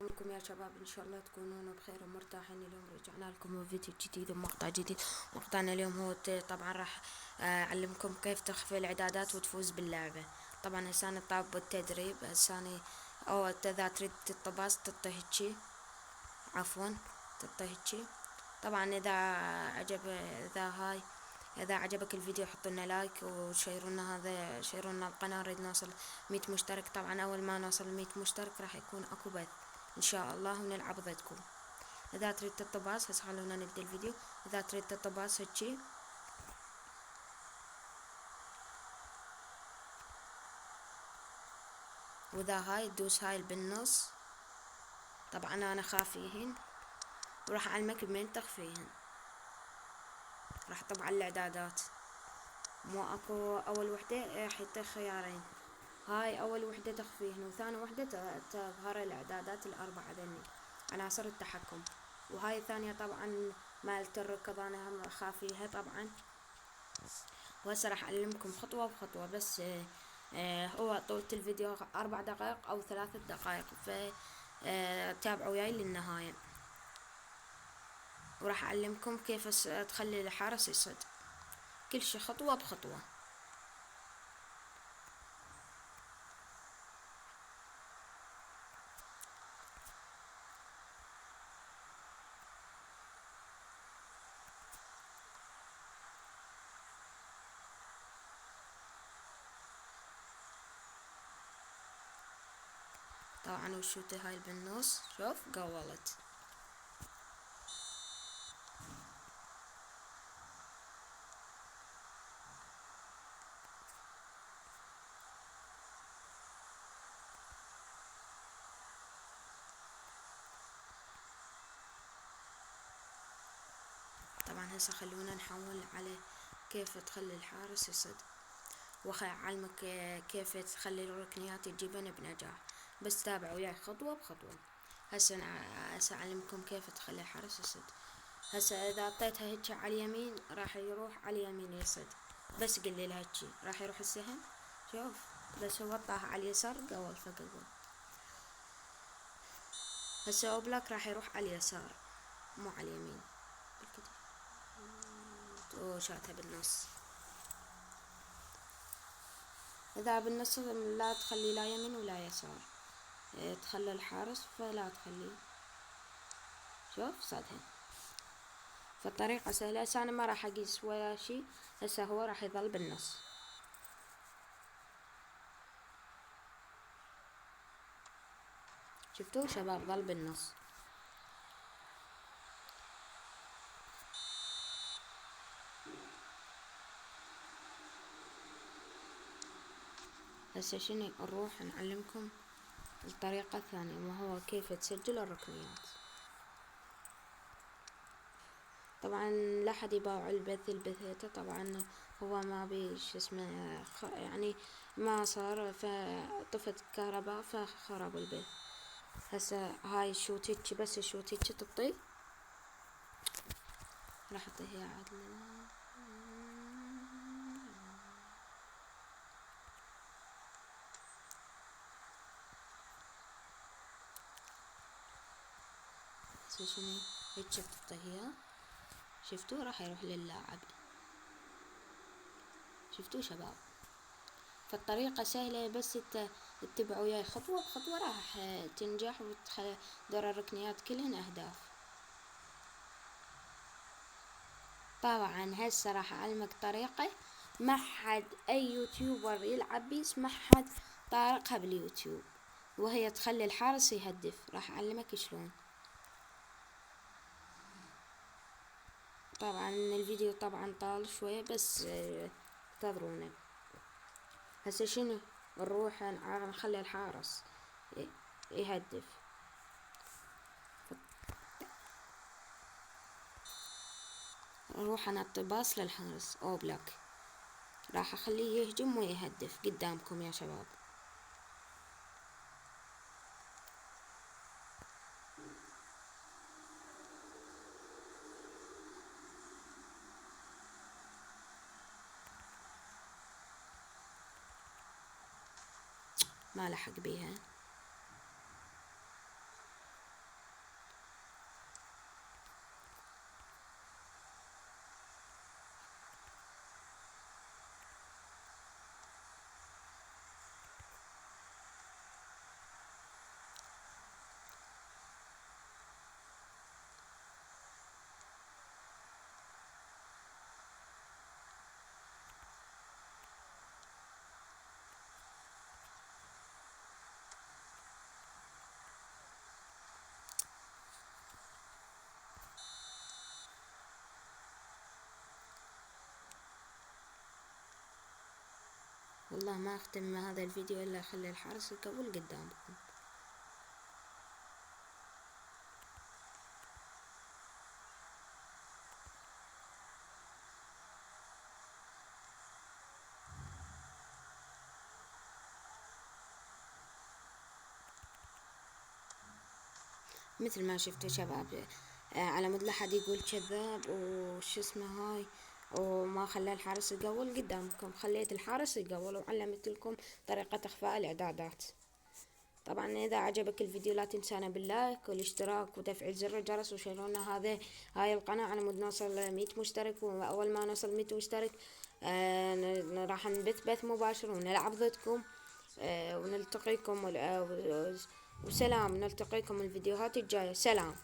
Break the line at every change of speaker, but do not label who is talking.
لكم يا شباب، ان شاء الله تكونون بخير ومرتاحين. اليوم رجعنا لكم بفيديو جديد ومقطع جديد. مقطعنا اليوم هو طبعا راح اعلمكم كيف تخفي الاعدادات وتفوز باللعبة. طبعا هساني طاب بالتدريب هساني او اذا تريد تطباس تطهجي عفوا تطهجي. طبعا اذا عجبك الفيديو حطوا لنا لايك وشيرونا القناة. نريد نوصل 100 مشترك. طبعا اول ما نوصل 100 مشترك راح يكون اكو بث ان شاء الله ونلعب ضدكم. اذا تريد تطباس هسه خلونا نبدا الفيديو. اذا تريد تطباس هجي واذا هاي تدوس هاي بالنص. طبعا انا خافيهن وراح اعلمك بمين تخفيهن. راح طبعا الاعدادات مو اكو اول وحدة راح يعطيك خيارين. هاي اول وحدة تخفيهن وثاني وحدة تظهر الاعدادات الاربعة ذني عناصر التحكم. وهاي الثانية طبعا مالت الركض انا هم خافيها طبعا. وهسه راح اعلمكم خطوة بخطوة بس. هو طولة الفيديو 4 دقائق او 3 دقائق فتابعوا وياي للنهاية. وراح اعلمكم كيف تخلي الحارس يصد كل شي خطوة بخطوة. طبعا والشوطة هاي بالنص شوف قولت. طبعا هسه خلونا نحول على كيف تخلي الحارس يصد. وأعلمك كيف تخلي الركنيات تجيبن بنجاح. بس تابعوا وياي خطوة بخطوة. هسه أعلمكم كيف تخلي الحارس يصد. هسه إذا أعطيتها هيك على اليمين راح يروح على اليمين يصد. بس قلي له هيك راح يروح السهم. شوف بس هو طاح على اليسار قول فقول. هسه أوبلاك راح يروح على اليسار مو على اليمين. وشاتها بالنص. إذا بالنص لا تخلي لا يمين ولا يسار. تخلي الحارس فلا تخليه. شوف صدها. فالطريقة سهلة. هسه أنا ما راح أقيس ولا شي. هسه هو راح يظل بالنص. شفتوا شباب ظل بالنص. هسه شنو نروح نعلمكم الطريقة الثانية وهو كيف تسجل الركنيات. طبعا لا حد يباوع البث طبعا هو ما بي شو اسمه يعني ما صار فطفت كهرباء فخرب البث. هسه هاي الشوتيتش بس الشوتيتش تطي راح اعطيها عدل. هسه شنو هيك تطيها. شفتوا راح يروح للاعب. شفتوا شباب. فالطريقة سهلة بس اتبعوا وياي خطوة بخطوة راح تنجح وتخلي دور الركنيات كلهن اهداف. طبعا هسه راح اعلمك طريقة ما حد اي يوتيوبر يلعب بيس ما حد طارقها باليوتيوب وهي تخلي الحارس يهدف. راح اعلمك شلون. طبعا الفيديو طبعا طال شوية بس انتظرونا. هسه شنو نروح نخلي الحارس يهدف. نروح انطي باص للحارس اوبلاك. راح اخليه يهجم ويهدف قدامكم يا شباب. ما لحق بيها. والله ما اختم هذا الفيديو الا اخلي الحرس يقول قدامكم. مثل ما شفتوا شباب، على مود لحد يقول كذاب وش اسمه هاي، وما خلى الحارس يقول قدامكم، خليت الحارس يقول وعلمت لكم طريقة اخفاء الاعدادات. طبعا اذا عجبك الفيديو لا تنسانا باللايك والاشتراك وتفعيل زر الجرس وشيرونا هاي القناة على مود نوصل 100 مشترك، واول ما نوصل 100 مشترك راح بث مباشر ونلعب ضدكم. ونلتقيكم وسلام، نلتقيكم الفيديوهات الجاية، سلام.